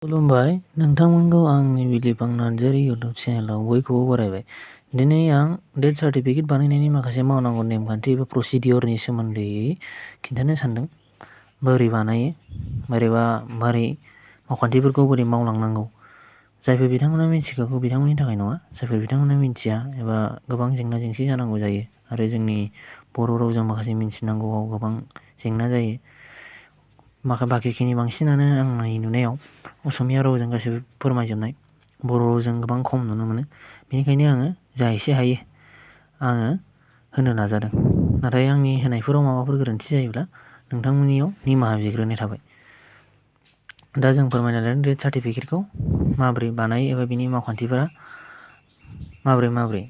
खुलुमबाय नोंथांमोनखौ आंनि बिलिफां नार्जारि इउटुब चेनेलाव बयखौबो बरायबाय। दिनै आं डेथ सार्टिफिकेट बानायनायनि माखासे मावनांगौ नेमखान्थि एबा प्रसिडियरनि सोमोन्दै खिन्थानो सानदों। बोरै बानायो, मारै मावखान्थिफोरखौ बोरै मावलांनांगौ। जायफोर बिथांमोना मिथिखागौ बिथांमोननि थाखाय नङा, जायफोर बिथांमोना मिथिया एबा गोबां जेंना जेंसि जानांगौ जायो आरो जोंनि बर' रावजों माखासे मिथिनांगौआव गोबां जेंना जायो। बाखिखिनि बांसिनानो आंनि नुनायाव असमिया रावजों गासैबो फोरमायजोबनाय, बर' रावजों गोबां खम नुनो मोनो। बेनिखायनो आङो जा एसे हायो आङो होनो नाजादों। नाथाय आंनि होनायफोराव माबाफोर गोरोन्थि जायोब्ला नोंथांमोननियाव निमाहा बिग्रोनाय थाबाय। दा जों फोरमायना लादों डेथ सार्टिफिकेटखौ माबोरै बानायो एबा बिनि मावखान्थिफोरा माबोरै।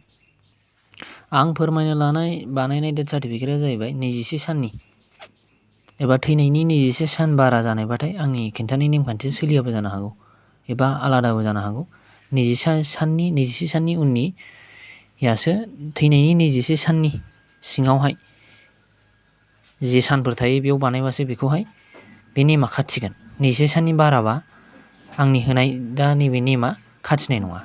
आं फोरमायनो लानाय बानायनाय डेथ सार्टिफिकेटआ जाहैबाय 21 साननि एबा थैनायनि 21 सान बारा जानायबाथाय आंनि खिन्थानाय नेमखान्थिया सोलियाबो जानो हागौ एबा आलादाबो जानो हागौ। 21 साननि उननियासो थैनायनि 21 साननि सिङावहाय जे सानफोर थायो बेयाव बानायबासो बेखौहाय बे नेमा खाथिगोन। 21 साननि बाराबा आंनि होनाय दा नैबे नेमा खाथिनाय नङा।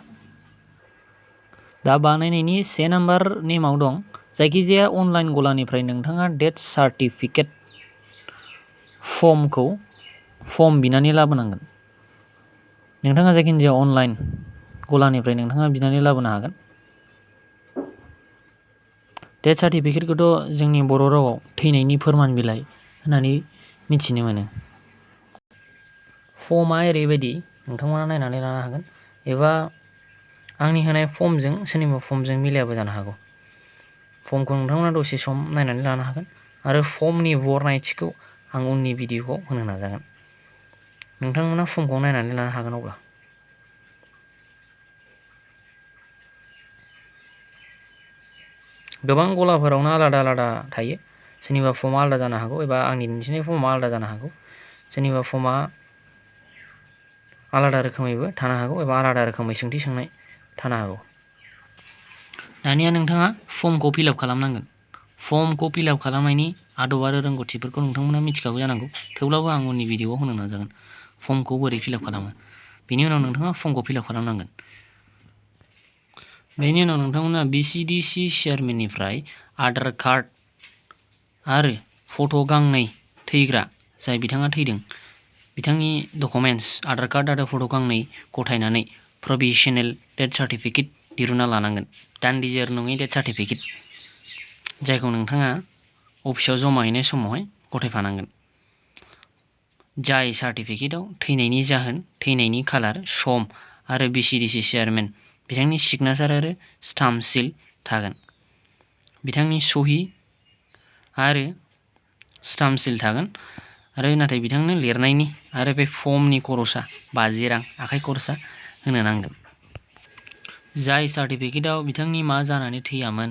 दा बानायनायनि 1 नाम्बार नेमाव दं, जायखिजाया अनलाइन गलानिफ्राय नोंथाङा डेथ सार्टिफिकेट फर्म बिनानै लाबोनांगोन। नोंथाङा जायखिजाया अनलाइन गलानिफ्राय नोंथाङा बिनानै लाबोनो हागोन। डेथ सार्टिफिकेटखौथ' जोंनि बर' रावाव थैनायनि फोरमान बिलाइ होननानै मिथिनो मोनो। फर्मआ ओरैबायदि, नोंथांमोना नायनानै लानो हागोन एबा आंनि होनाय फर्मजों सोरनिबा फर्मजों मिलायाबो जानो हागौ। फर्मखौ नोंथांमोना दसे सम नायनानै लानो हागोन आरो फर्मनि बरनायथिखौ आं उननि भिडिअ'खौ होनो नाजागोन। नोंथांमोना फर्मखौ नायनानै लानो हागोन। अब्ला गोबां गलाफोरावनो आलादा आलादा थायो। सोरनिबा फर्मआ आलादा जानो हागौ एबा आंनि दिन्थिनाय फर्मआ आलादा जानो हागौ। सोरनिबा फर्मआ आलादा रोखोमैबो थानो हागौ एबा आलादा रोखोमै सोंथि सोंनाय थानो हागौ। दानिया नोंथाङा फर्मखौ फिलआप खालामनांगोन। फर्मखौ फिलआप खालामनायनि आदब आरो रोंगौथिफोरखौ नोंथांमोना मिथिखागौ जानांगौ। थेवब्लाबो आं उननि भिडिअ'आव होनो नाजागोन फर्मखौ बोरै फिलआप खालामो। बेनि उनाव नोंथाङा फर्मखौ फिलआप खालामनांगोन। बेनि उनाव नोंथांमोना BCDC चेयारमेननिफ्राय आधार कार्ड आरो फट' गांनै थैग्रा, जाय बिथाङा थैदों बिथांनि डकुमेन्ट्स आधार कार्ड आरो फट' गांनै गथायनानै प्रभिजनेल डेथ सार्टिफिकेट दिरुनना लानांगोन। दान्दिजोर नङै डेथ सार्टिफिकेट, जायखौ नोंथाङा अफिसाव जमा हैनाय समावहाय गथायफानांगोन। जाय सार्टिफिकेटआव थैनायनि जाहोन, थैनायनि खालार, सम आरो BCDC चेयारमेन बिथांनि सिगनेचार आरो स्टाम्प सिल थागोन। बिथांनि सहि आरो स्टाम्प सिल थागोन आरो नाथाय बिथांनो लिरनायनि आरो बे फर्मनि खरसा 50 रां आखाइ खरसा होनो नांगोन। जाय सार्टिफिकेटआव बिथांनि मा जानानै थैयामोन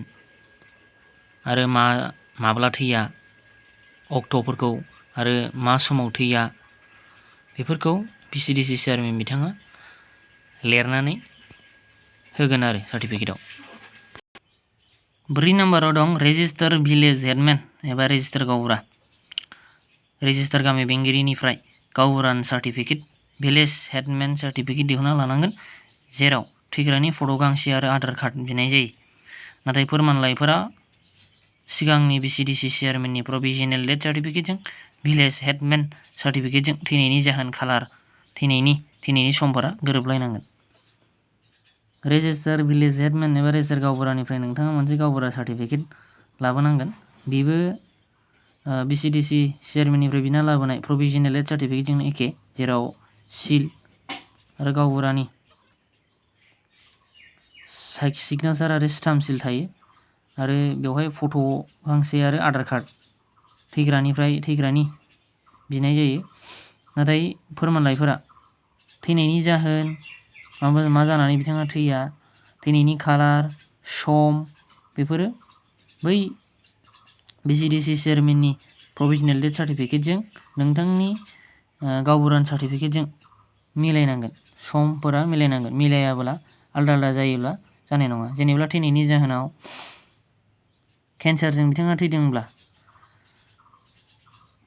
आरो माब्ला थैया, अक्ट'फोरखौ आरो मा समाव थैया, बेफोरखौ BCDC चेयारमेन बिथाङा लिरनानै होगोन आरो सार्टिफिकेटआव। 4 नाम्बाराव दं रेजिस्टार भिलेज हेडमेन एबा रेजिस्टार गावबुरा। रेजिस्टार गामि बेंगिरिनिफ्राय गावबुरान सार्टिफिकेट, भिलेज हेडमेन सार्टिफिकेट दिहुनना लानांगोन, जेराव थैग्रानि फट' गांसे आरो आधार कार्ड बिनाय जायो। नाथाय फोरमानलाइफोरा सिगांनि BCDC चेयारमेननि प्रभिजनेल डेथ सार्टिफिकेटजों भिलेज हेडमेन सार्टिफिकेटजों थैनायनि जाहोन, खालार, थैनायनि समफोरा गोरोबलायनांगोन। रेजिस्टार भिलेज हेडमेन एबा रेजिस्टार गावबुरानिफ्राय नोंथाङा मोनसे गावबुरा सार्टिफिकेट लाबोनांगोन। बेबो BCDC चेयारमेननिफ्राय बिना लाबोनाय प्रभिजनेल डेथ सार्टिफिकेटजोंनो एखे, जेराव सिल आरो गावबुरानि सिगनेचार आरो स्टाम्प सिल थायो आरो बेवहाय फट' गांसे आरो आधार कार्ड थैग्रानि बिनाय जायो। नाथाय फोरमानलाइफोरा थैनायनि जाहोन, मा जानानै बिथाङा थैया, थैनायनि खालार, सम, बेफोरो बै BCDC चेयारमेननि प्रभिजनेल डेथ सार्टिफिकेटजों नोंथांनि गावबुरान सार्टिफिकेटजों मिलायनांगोन। समफोरा मिलायनांगोन। मिलायाब्ला आलादा जायोब्ला जानाय नङा। जेनेबा थैनायनि जाहोनाव केन्सारजों बिथाङा थैदोंब्ला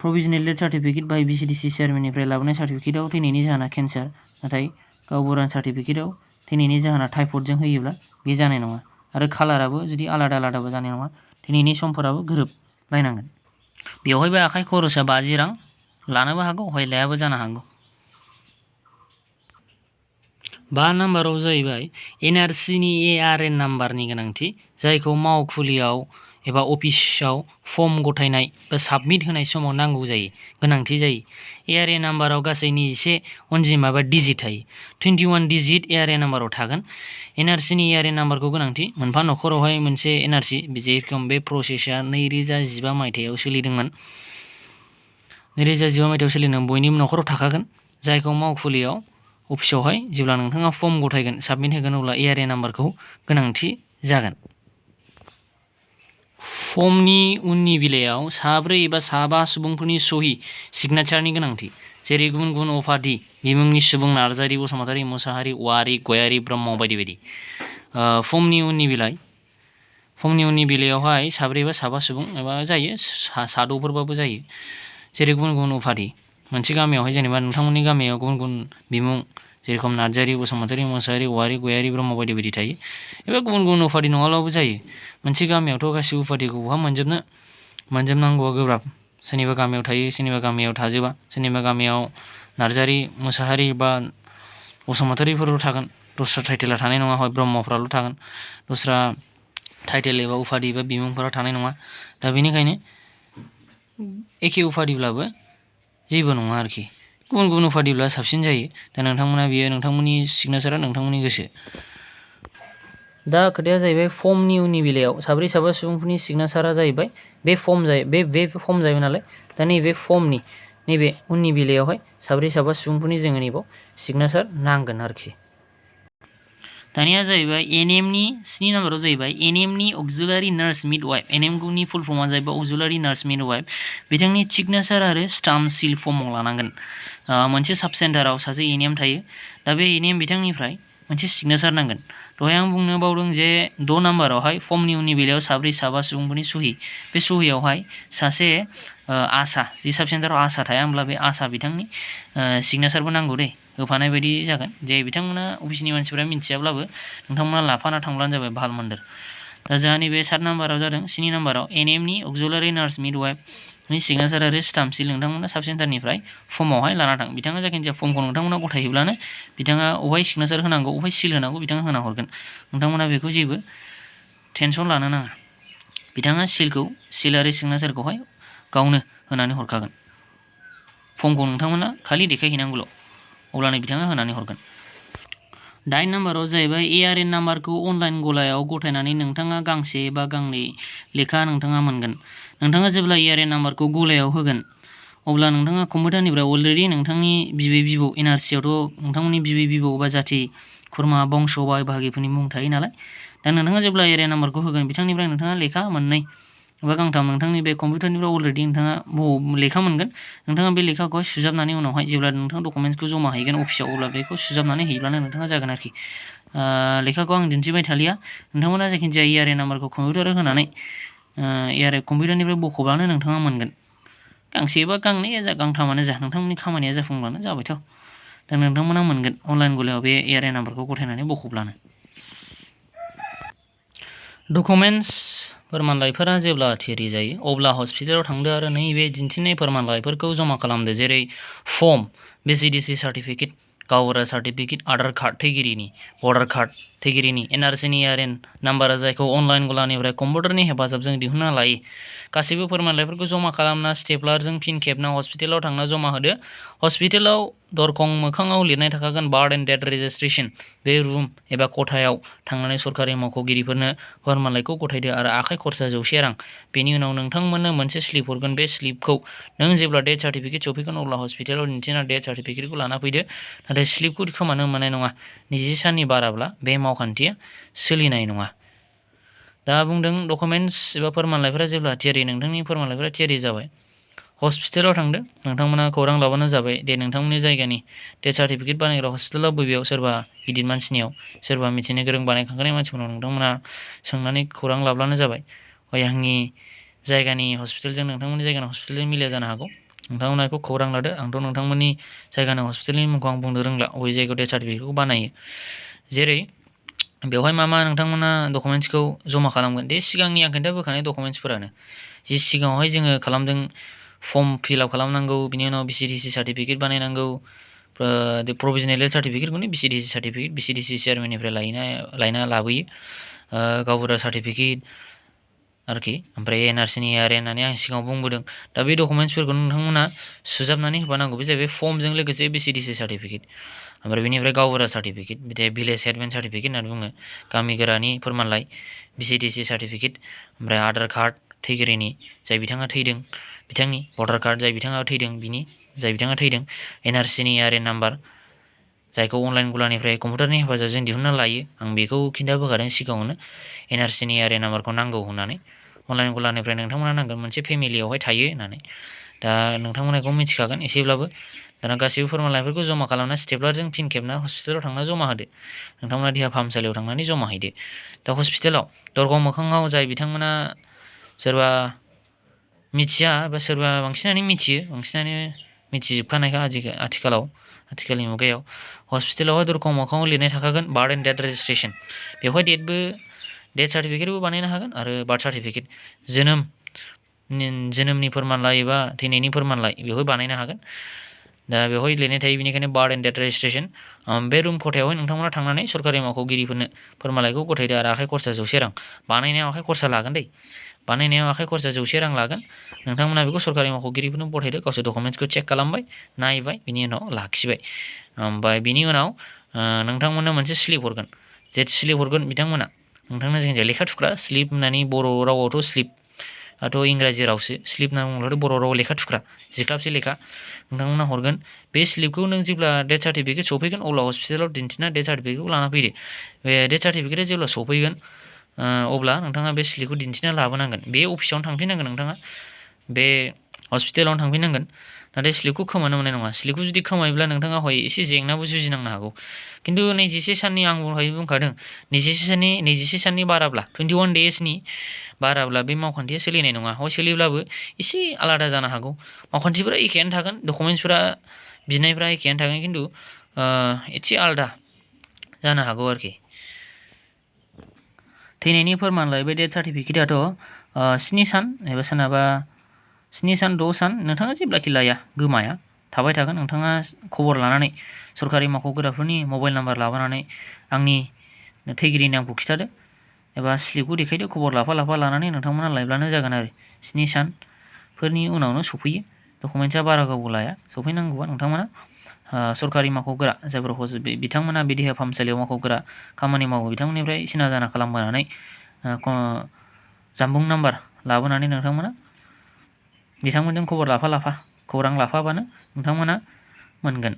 प्रभिजनेल डेथ सार्टिफिकेट बाय BCDC चेयारमेननिफ्राय लाबोनाय सार्टिफिकेटआव थैनायनि जाहोना केन्सार, नाथाय गाव बरान सार्टिफिकेटआव थैनायनि जाहोना टाइफडजों होयोब्ला बे जानाय नङा आरो कालाराबो जुदि आलादा आलादाबो जानाय नङा थैनायनि समफोराबो गोरोबलायनांगोन। बेवहायबो आखाइ खरसा 50 रां लानोबो हागौ हय लायाबो जानो हागौ। 5 नाम्बाराव जाहैबाय एनआरसिनि एआरएन नाम्बारनि गोनांथि जायखौ मावखुलियाव एबा अफिसाव फर्म गथायनाय बा साबमिट होनाय समाव नांगौ जायो गोनांथि जायो। एआरएन नाम्बाराव गासै 21 अनजिमा बा डिजिट थायो। 21 डिजिट एआरएन नाम्बाराव थागोन। एनआरसिनि एआरएन नाम्बारखौ गोनांथि मोनफा न'खरावहाय मोनसे एनआरसि जेरोखोम बे प्रसेसा 2015 मायथाइयाव सोलिदोंमोन। 2015 मायथाइयाव सोलिदों बयनिबो न'खराव थाखागोन जायखौ मावखुलियाव अफिसावहाय जेब्ला नोंथाङा फर्म गथायगोन साबमिट होगोन अब्ला एआरएन नाम्बारखौ गोनांथि जागोन। फर्मनि उननि बिलाइयाव 2 एबा 5 सुबुंफोरनि सहि सिगनेचारनि गोनांथि जेरै गुबुन गुबुन अफादि बिमुंनि सुबुं नार्जारि बसुमतारि मुसाहारि औवारि गयारि ब्रह्म बायदि बायदि। फर्मनि उननि बिलाइयावहाय 2 एबा 5 सुबुं एबा जायो साद'फोरबाबो जायो जेरै गुबुन गुबुन उफादि मोनसे गामियावहाय जेनेबा नोंथांमोननि गामियाव गुबुन गुबुन बिमुं जेरेखम नार्जारि बसुमतारि मुसाहारि औवारि गयारि ब्रह्म बायदि बायदि थायो एबा गुबुन गुबुन उफादि नङाब्लाबो जायो। मोनसे गामियावथ' गासिबो उफादिखौ बहा मोनजोबनांगौआ गोब्राब। सोरनिबा गामियाव थायो सोरनिबा गामियाव थाजोबा सोरनिबा गामियाव नार्जारि मुसाहारि बा बसुमतारिफोरल' थागोन दस्रा टाइटेला थानाय नङा हय ब्रह्मफ्राल' थागोन दस्रा टाइटेल एबा उफादि एबा बिमुंफोरा थानाय नङा। दा बेनिखायनो एखे उफादिब्लाबो जेबो नङा आरोखि गुबुन गुबुन उफादिब्ला साबसिन जायो। दा नोंथांमोना बियो नोंथांमोननि सिगनेचारा नोंथांमोननि गोसो। दा खोथाया जाहैबाय फर्मनि उननि बेलायाव 2 सुबुंफोरनि सिगनेचारा जाहैबाय बे फर्म जाहैबाय नालाय दा नैबे फर्मनि नैबे उननि बेलायावहाय 2 सुबुंफोरनि जोङो नैबाव सिगनेचार नांगोन आरोखि। दानिया जाहैबाय एनएमनि 7 नाम्बाराव जाहैबाय एनएमनि अक्जिलारि नार्स मिडवाइफ एनएमनि फुल फर्मआ जाहैबाय अक्जिलारि नार्स मिडवाइफ बिथांनि सिगनेचार आरो स्टाम्प सिल फर्माव लानांगोन। मोनसे साब सेन्टाराव सासे एनएम थायो दा बे एनएम बिथांनिफ्राय मोनसे सिगनेचार नांगोन। दहाय आं बुंनो बावदों जे 6 नाम्बारावहाय फर्मनि उननि बेलायाव 5 सुबुंफोरनि सहि बे सहियावहाय सासे आसा जि साब सेन्टाराव आसा थाया होमब्ला बे आसा बिथांनि सिगनेचारबो नांगौ दे होफानाय बायदि जागोन जे बिथांमोना अफिसनि मानसिफोरा मिन्थियाब्लाबो नोंथांमोना लाफाना थांब्लानो जाबाय भाल मन्दिर। दा जोंहा नैबे 7 नाम्बाराव जादों 7 नाम्बाराव एनएमनि अक्जिलारि नार्स मिडवाइफनि सिगनेचार आरो स्टाम्प सिल नोंथांमोना साब सेन्टारनिफ्राय फर्मावहाय लाना थां बिथाङा जायखिजाया फर्मखौ नोंथांमोना गथायहैब्लानो बिथाङा अबेहाय सिगनेचार होनांगौ अबेहाय सिल होनांगौ बिथाङा होना हरगोन। नोंथांमोना बेखौ जेबो टेनसन लानो नाङा बिथाङा सिल आरो सिगनेचारखौहाय गावनो होनानै हरखागोन। फर्मखौ नोंथांमोना खालि देखायहैनांगौल' अब्लानो बिथाङा होनानै हरगोन। 8 नाम्बाराव जाहैबाय एआरएन नाम्बारखौ अनलाइन गलायाव गथायनानै नोंथाङा गांसे एबा गांनै लेखा नोंथाङा मोनगोन। नोंथाङा जेब्ला एआरएन नाम्बारखौ गलायाव होगोन अब्ला नोंथाङा कम्पिउटारनिफ्राय अलरेडि नोंथांनि बिबै बिबौ एनआरसियावथ' नोंथांमोननि बिबै बिबौ बा जाथि खुरमा बंस' बाय बाहागिफोरनि मुं थायो नालाय दा नोंथाङा जेब्ला एआरएन नाम्बारखौ होगोन बिथांनिफ्राय नोंथाङा लेखा 2 एबा गांथाम नोंथांनि बे कम्पिउटारनिफ्राय अलरेडि नोंथाङा लेखा मोनगोन। नोंथाङा बे लेखाखौहाय सुजाबनानै उनावहाय जेब्ला नोंथाङा डकुमेन्टसखौ जमा हैगोन अफिसाव अब्ला बेखौ सुजाबनानै हैब्लानो नोंथाङा जागोन आरोखि। लेखाखौ आं दिन्थिबाय थालिया नोंथांमोना जायखिजाया एआरएन नाम्बारखौ कम्पिउटाराव होनानै कम्पिउटारनिफ्राय बख'ब्लानो नोंथाङा मोनगोन। गांसे एबा गांनै गांथामानो जा नोंथांमोननि खामानिया जाफुंब्लानो जाबायथ'। दा नोंथांमोना मोनगोन अनलाइन गलायाव बे एआरएन नाम्बारखौ गथायनानै बख'ब्लानो। डकुमेन्टस फोरमानलाइफोरा जेब्ला थियारि जायो अब्ला हस्पिटालाव थांदो आरो नैबे दिन्थिनाय फोरमानलाइफोरखौ जमा खालामदो जेरै फर्म भिसिडिसि सार्टिफिकेट गावबुरा सार्टिफिकेट आधार कार्ड थैगिरिनि भटार कार्ड थैगिरिनि एनआरसिनि एआरएन नाम्बारा जायखौ अनलाइन गलानिफ्राय कम्पिउटारनि हेफाजाबजों दिहुनना लायो। गासैबो फोरमानलाइफोरखौ जमा खालामना स्टेपलारजों फिन खेबना हस्पिटालाव थांना जमा होदो। हस्पिटालाव दरखं मोखाङाव लिरनाय थाखागोन बार्थ एन्ड डेथ रेजिस्ट्रेसन बे रुम एबा खथायाव थांनानै सरकारि मावख'गिरिफोरनो फोरमानलाइखौ गथायदो आरो आखाइ खरसा 100 रां। बेनि उनाव नोंथांमोननो मोनसे स्लिप हरगोन बे स्लिपखौ नों जेब्ला डेथ सार्टिफिकेट सफैगोन अब्ला हस्पिटालाव दिन्थिना डेथ सार्टिफिकेटखौ लाना फैदो। नाथाय स्लिपखौ खोमानो मोननाय नङा 20 साननि बाराब्ला बे मावखान्थिया सोलिनाय नङा। दा बुंदों डकुमेन्टस एबा फोरमानलाइफोरा जेब्ला थियारि नोंथांनि फोरमानलाइफोरा थियारि जाबाय हस्पिटालाव थांदो नोंथांमोना खौरां लाबानो जाबाय दे नोंथांमोननि जायगानि डेथ सार्टिफिकेट बानायग्रा हस्पिटालाव बबेयाव सोरबा गिदिर मानसिनियाव सोरबा मिथिनो गोरों बानायखांनाय मानसिफोरनाव नोंथांमोना सोंनानै खौरां लाब्लानो जाबाय हय आंनि जायगानि हस्पिटालजों नोंथांमोननि जायगानि हस्पिटालजों मिलाया जानो हागौ नोंथांमोना बेखौ खौरां लादो। आंथ' नोंथांमोननि जायगानि हस्पिटालनि मुंखौ आं बुंनो रोंला बबे जायगायाव डेथ सार्टिफिकेटखौ बानायो। जेरै बेवहाय मा नोंथांमोना डकुमेन्ट्सखौ जमा खालामगोन दे सिगांनि आं खोन्थाबोखानाय डकुमेन्ट्सफोरानो जि सिगाङावहाय जोङो खालामदों फर्म फिलआप खालामनांगौ, बिनि उनाव VCDC सार्टिफिकेट बानायनांगौ, प्रभिजनेल सार्टिफिकेटखौनो VCDC सार्टिफिकेट VCDC चेयारमेननिफ्राय लायना लाबोयो, गावबुरा सार्टिफिकेट आरोखि, ओमफ्राय NRC नि ARN होननानै आं सिगाङाव बुंबोदों। दा बे डकुमेन्ट्सफोरखौ नोंथांमोना सुजाबनानै होफानांगौ। बे जाहैबाय फर्मजों लोगोसे VCDC सार्टिफिकेट, ओमफ्राय बेनिफ्राय गावबुरा सार्टिफिकेट, बिदि भिलेज हेडमेन सार्टिफिकेट होननानै बुङो, गामि गोरानि फोरमानलाइ, VCDC सार्टिफिकेट, ओमफ्राय आधार कार्ड थैगिरिनि जाय बिथाङा थैदों बिथांनि, भटार कार्ड जाय बिथाङा थैदों बिनि जाय बिथाङा थैदों, NRC नि ARN नाम्बार जायखौ अनलाइन गलानिफ्राय कम्पिउटारनि हेफाजाबजों दिहुनना लायो। आं बेखौ खिन्थाबोखादों सिगाङावनो NRC नि ARN नाम्बारखौ नांगौ होननानै। अनलाइन गलानिफ्राय नोंथांमोना नांगोन, मोनसे फेमिलियावहाय थायो होननानै। दा नोंथांमोना बेखौ मिथिखागोन एसेब्लाबो। दाना गासैबो फोरमानलाइफोरखौ जमा खालामना स्टेपलारजों फिन खेबना हस्पिटालाव थांना जमा होदो। नोंथांमोना देहा फाहामसालियाव थांनानै जमा हैदो। दा हस्पिटालाव दरखं मोखाङाव जाय बिथांमोना सोरबा मिथिया एबा सोरबा बांसिनानो मिथियो, बांसिनानो मिथिजोबखानायखा आथिखालनि मुगायाव हस्पिटालावहाय दरखं मोखाङाव लिरनाय थाखागोन बार्थ एन्ड डेथ रेजिस्ट्रेसन। बेवहाय डेथ सार्टिफिकेटबो बानायनो हागोन आरो बार्थ सार्टिफिकेट जोनोमनि फोरमानलाइ एबा थैनायनि फोरमानलाइ बेवहाय बानायनो हागोन। दा बेवहाय लिरनाय थायो बेनिखायनो बार्थ एन्ड डेथ रेजिस्ट्रेसन। बे रुम खथायावहाय नोंथांमोना थांनानै सरकारि मावख'गिरिफोरनो फोरमानलाइखौ गथायदो आरो आखाइ खरसा 100 रां। बानायनायाव आखाइ खरसा लागोन दै, बानायनायाव आखाइ खरसा 100 रां लागोन। नोंथांमोना बेखौ सरकारि मावख'गिरिफोरनो गथायदो, गावसोर डकुमेन्ट्सखौ चेक खालामबाय, नायबाय, बिनि उनाव लाखिबाय। ओमफ्राय बिनि उनाव नोंथांमोननो मोनसे स्लिप हरगोन। जे स्लिप हरगोन बिथांमोना नोंथांनो जोंनिया लेखा थुख्रा स्लिप होननानै बर' रावावथ' स्लिपआथ' इंराजि रावसो, स्लिप होनना बुङोब्लाथ' बर' रावाव लेखा थुख्रा, जिख्लाबसे लेखा नोंथांमोना हरगोन। बे स्लिपखौ नों जेब्ला डेथ सार्टिफिकेट सफैगोन अब्ला हस्पिटालाव दिन्थिना डेथ सार्टिफिकेटखौ लाना फैदो। बे डेथ सार्टिफिकेटआ जेब्ला सफैगोन अब्ला नोंथाङा बे स्लिपखौ दिन्थिना लाबोनांगोन। बे अफिसावनो थांफिननांगोन, नोंथाङा बे हस्पिटालावनो थांफिननांगोन। नाथाय स्लिपखौ खोमानो मोननाय नङा। स्लिपखौ जुदि खोमायोब्ला नोंथाङा हय एसे जेंनाबो जुजिनांनो हागौ। खिन्थु 21 साननि आं बुंखादों 21 साननि बाराब्ला 21 डेजनि बाराब्ला बे मावखान्थिया सोलिनाय नङा। हय सोलिब्लाबो एसे आलादा जानो हागौ। मावखान्थिफोरा एखेयानो थागोन, डकुमेन्ट्सफोरा बिनायफ्रा एखेयानो थागोन, खिन्थु एसे आलादा जानो हागौ आरोखि। थैनायनि फोरमानलाइ बे डेथ सार्टिफिकेटआथ' 7 सान एबा सोरनाबा 7 सान 6 सान नोंथाङा जेब्लाखि लाया गोमाया, थाबाय थागोन। नोंथाङा खबर लानानै सरकारि मावख'गिरिफोरनि मबाइल नाम्बार लाबोनानै आंनि थैगिरिनि नामखौ खिथादो एबा स्लिपखौ देखायदो। खबर लाफा लानानै नोंथांमोना लायब्लानो जागोन आरो 7 सानफोरनि उनावनो सफैयो। डकुमेन्ट्सआ बारा गोबाव लाया सफैनांगौआ। नोंथांमोना सरकारि मावख'गिरि जायफोर बिथांमोना बे देहा फाहामसालियाव मावख'गिरि खामानि मावो बिथांमोननिफ्राय सिना जाना खालामबोनानै जानबुं नाम्बार लाबोनानै नोंथांमोना बिथांमोनजों खौरां लाफाबानो नोंथांमोना मोनगोन।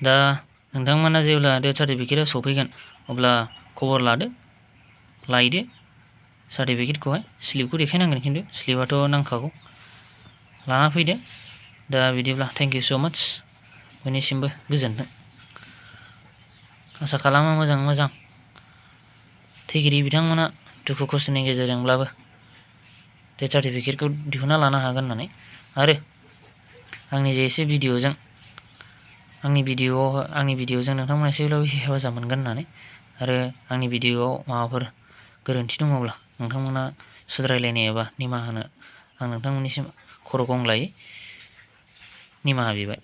दा नोंथांमोना जेब्ला डेथ सार्टिफिकेटआ सफैगोन अब्ला खबर लायदो सार्टिफिकेटखौहाय। स्लिपखौ देखायनांगोन, खिन्थु स्लिपआथ' नांखागौ, लाना फैदो। दा बिदिब्ला थेंक इउ स' माच, बयनिसिमबो गोजोन्थों। आसा खालामो मोजां थैगिरि बिथांमोना दुखु खस्थ'नि गेजेरजोंब्लाबो डेथ सार्टिफिकेटखौ दिहुनना लानो हागोन होननानै, आरो आंनि जे एसे आंनि भिडिअ'जों नोंथांमोना एसेब्लाबो हेफाजाब मोनगोन होननानै, आरो आंनि भिडिअ'आव माबाफोर गोरोन्थि दङब्ला नोंथांमोना सुद्रायलायनो एबा निमाहा होनो आं नोंथांमोननिसिम खर' गंग्लायै निमाहा बिबाय।